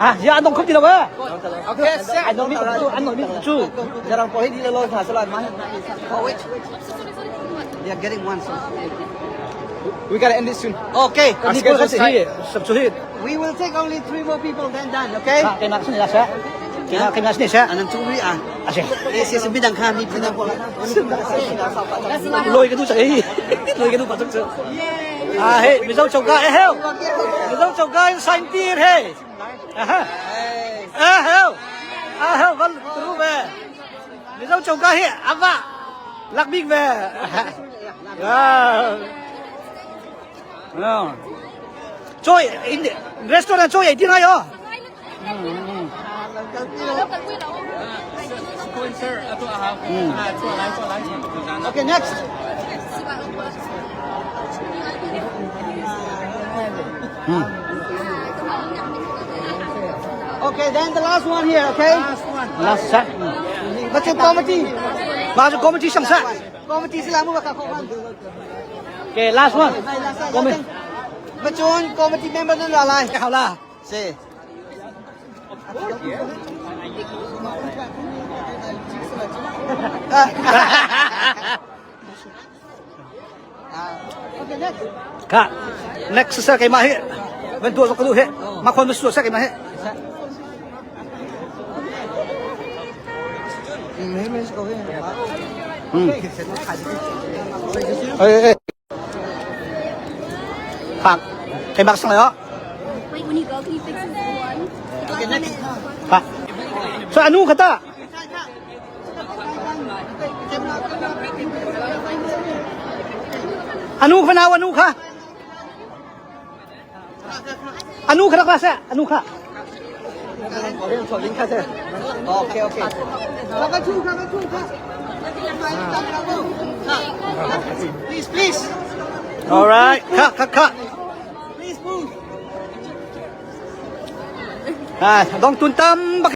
Ah, ya an dong khop ti lo eh. Okay, set. An dong mi tu, an dong mi tu. Jarang po hindi lalo sa salan man. Oh wait, wait. They are getting one. So. We gotta end it soon. Okay. Our Ni ko schedule's kasi tight. hi, sab chu hi. We will take only three more people then done, okay? Ka kay nak sini sa. Kay kay nak sini sa. Anang turi ah. Ase. Eh, siya sa bidang kami bidang po. Lôi cái tu chạy. Lôi cái tu pa chu. À hey, mi zo choka eh heo. Mi zo choka in sign tir hey. Aha. Eh heo. Ah heo val tru ve. Mi zo choka hi ava. Lak big ve. À. À. Chơi in restaurant chơi ấy tiếng ai yo. Okay, next. Okay, then the last one here, okay? Last set. What's your comedy? Ba cho comedy sang set. Comedy sila mo baka kuhan. Okay, last one. Comedy. Bachon, comedy member na lalay. 好啦。 Si. Okay, next. Ka. Next sa kay mahi. Ben tuwa ko he. Makon mo sa kay mahi. Ê ê. Phak. Kay mak sang yo. Wait, when you go, can you fix this one? Okay, next. Phak. So anu kata? Anu ka na anu ka? Anu ka na sa anu ka? Okay, okay. Kaka two, kaka two, kaka. Please, please. All right. Ka ka ka. Please move. À, dong tun tam bak.